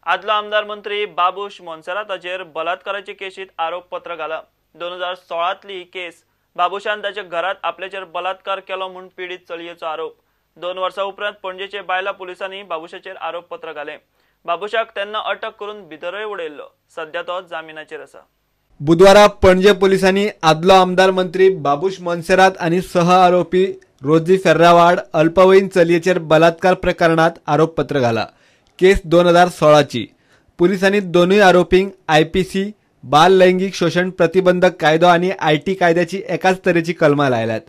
आदलो आमदार मंत्री बाबूश मोन्सेराताचेर बलात्काराचे केशीत आरोपपत्र घाला. 2016तली ही केस. बाबूशान ताच्या घरात आपल्याचेर बलात्कार केलो म्हूण पिडीत चलयेचो आरोप. 2 वर्सां उपरांत पणजेचे बायला पुलिसांनी बाबूशाचेर आरोपपत्र घालें. बाबूशाक तेन्ना अटक करून भितरय उडयल्लो. सध्या तो जामिनाचेर आसा. बुधवारा पणजे पुलिसांनी आदलो आमदार मंत्री बाबूश मोन्सेरात आनी सह आरोपी रोजी फेर्रावाड अल्पवयीन चलयेचेर बलात्कार प्रकरणात आरोपपत्र घाला. केस 2016ची. पुलिसांनी दोनूय आरोपींक IPC, बाल लैंगिक शोषण प्रतिबंधक कायदो आनी IT कायद्याची एकाच तरेची कलमां लायल्यात.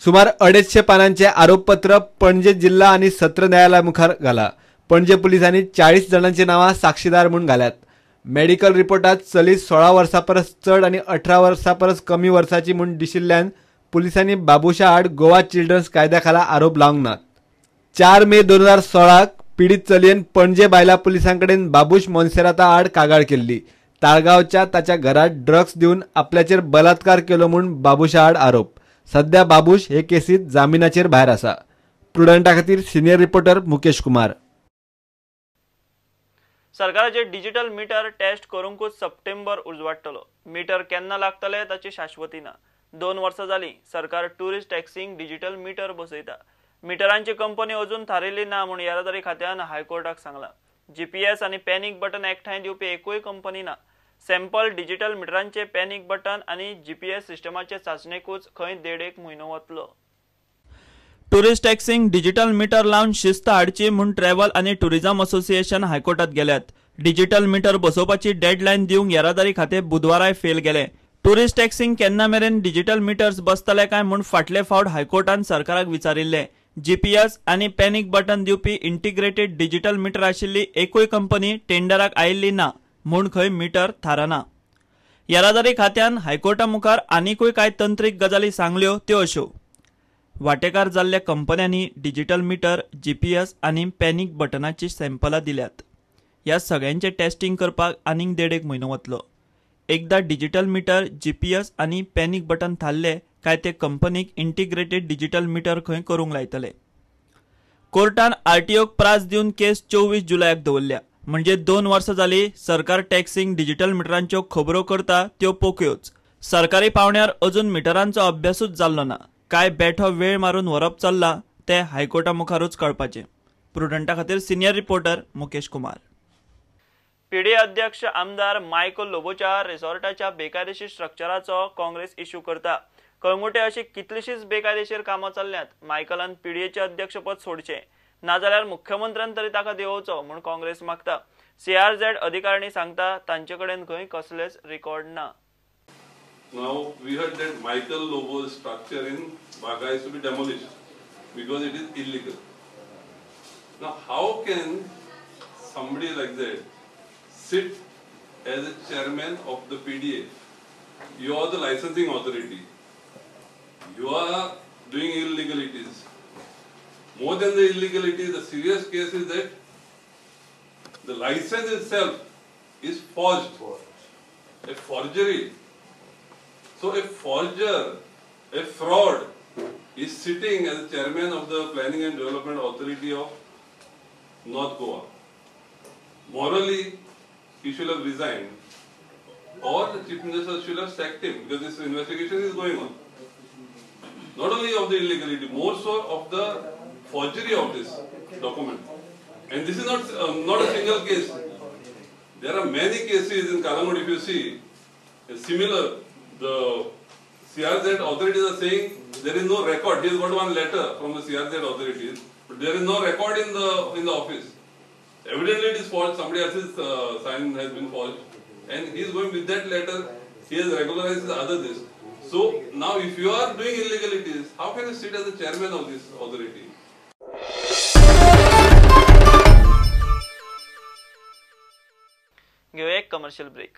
सुमार 250 पानांचे आरोपपत्र पणजे जिल्हा आनी सत्र न्यायालया मुखार घाला. पणजे पुलिसांनी 40 जाणांची नांवां साक्षीदार म्हूण घाल्यात. मेडिकल रिपोर्टात चली 16 वर्सां परस चड आनी 18 वर्सां परस कमी वर्साची म्हूण दिशिल्ल्यान पुलिसांनी बाबूशा आड गोवा चिल्ड्रन्स कायद्या खाला आरोप लावंक नात. 4 मे 2016 पीडित चलयेन पणजे बायला पुलिसां कडेन बाबूश मोन्सेराता आड कागाळ केल्ली. ताळगांवच्या ताच्या घरात ड्रग्स दिवन आपल्याचेर बलात्कार केलो म्हूण बाबूशा आड आरोप. सध्या बाबूश हे केसीत जामिनाचेर भायर आसा. प्रुडंटा खातीर सिनियर रिपोर्टर मुकेश कुमार. सरकाराचे डिजिटल मीटर टेस्ट करूंकूच सप्टेंबर उजवाडटलो. मीटर केन्ना लागतले ताची शाश्वती ना. 2 वर्सां जाली सरकार टुरिस्ट टॅक्सींक डिजिटल मीटर बसयता. मिटरांची कंपनी अजून थारिल्ली ना म्हूण येरादारी खात्यान हायकोर्टाक सांगलां. GPS आनी पॅनीक बटन एकठांय दिवपी एकूय कंपनी ना. सॅम्पल डिजिटल मिटरांचे पॅनीक बटन आनी GPS सिस्टमाचे चांचणेकूच खंय 1.5 म्हयनो वतलो. टुरिस्ट टॅक्सींक डिजिटल मीटर लावन शिस्त हाडची म्हूण ट्रॅव्हल आनी टुरिझम असोसिएशन हायकोर्टात गेल्यात. डिजिटल मीटर बसोवपाची डेडलायन दिवंक येरादारी खातें बुधवाराय फेल गेलें. टुरिस्ट टॅक्सींक केन्ना मेरेन डिजिटल मिटर्स बसतले काय म्हूण फाटले फावट हायकोर्टान सरकाराक विचारिल्लें. GPS आनी पॅनीक बटन दिवपी इंटिग्रेटेड डिजिटल मीटर आशिल्ली एकूय कंपनी टेंडराक आयिल्ली ना म्हूण खंय मीटर थारना. येरादारी खात्यान हायकोर्टा मुखार आनिकूय कांय तंत्रीक गजाली सांगल्यो त्यो अश्यो: वाटेकार जाल्ल्या कंपन्यांनी डिजिटल मीटर, GPS आनी पॅनीक बटनाची सॅम्पलां दिल्यात. ह्या सगळ्यांचें टेस्टिंग करपाक आनीक 1.5 म्हयनो वतलो. एकदां डिजिटल मीटर, GPS आनी पॅनीक बटन थारले काय ते कंपनीक इंटिग्रेटेड डिजिटल मीटर खंय करूंक लायतले. कोर्टान RTOक प्रास दिवन केस 24 जुलयाक दवरल्या. म्हणजे 2 वर्सां जाली सरकार टॅक्सींक डिजिटल मिटरांच्यो खबरो करता त्यो पोकयोच. सरकारी पावण्यार अजून मिटरांचो अभ्यासूच जाल्लो ना. काय बेठो वेळ मारून व्हरप चल्ला ते हायकोर्टा मुखारूच कळपाचें. प्रुडंटा खातीर senior reporter Mukesh Kumar. PDA अध्यक्ष आमदार मायकल लोबोच्या रिसॉर्टाच्या बेकायदेशीर स्ट्रक्चराचो काँग्रेस इश्यू करता. कळंगुटे अशी कितलीशीच बेकायदेशीर कामां चल्ल्यांत. मायकलान PDAचे अध्यक्षपद सोडचें, नाजाल्यार मुख्यमंत्र्यान तरी ताका देंवोवचो म्हूण काँग्रेस मागता. CRZ अधिकाऱ्यांनी सांगता तांचे कडेन खंय कसलेच रिकॉर्ड ना. Now we heard that Michael Lobo's structure in Baga is to be demolished because it is illegal. Now how can somebody like that sit as a chairman of the PDA? You are the licensing authority. You are doing illegalities. More than the illegality, the serious case is that the license itself is forged, a forgery. So a forger, a fraud is sitting as the chairman of the Planning and Development Authority of North Goa. Morally, he should have resigned, or the Chief Minister should have sacked him, because this investigation is going on. Not only of the illegality, more so of the forgery of this document. And this is not a single case. There are many cases in Calangute. If you see, similar. The CRZ authorities are saying there is no record. He has got one letter from the CRZ authorities, but there is no record in the office. Evidently, it is forged. Somebody else's sign has been forged, and he is going with that letter. He has regularized his other this. So now, if you are doing illegalities, how can you sit as the chairman of this authority? घेऊया एक commercial break.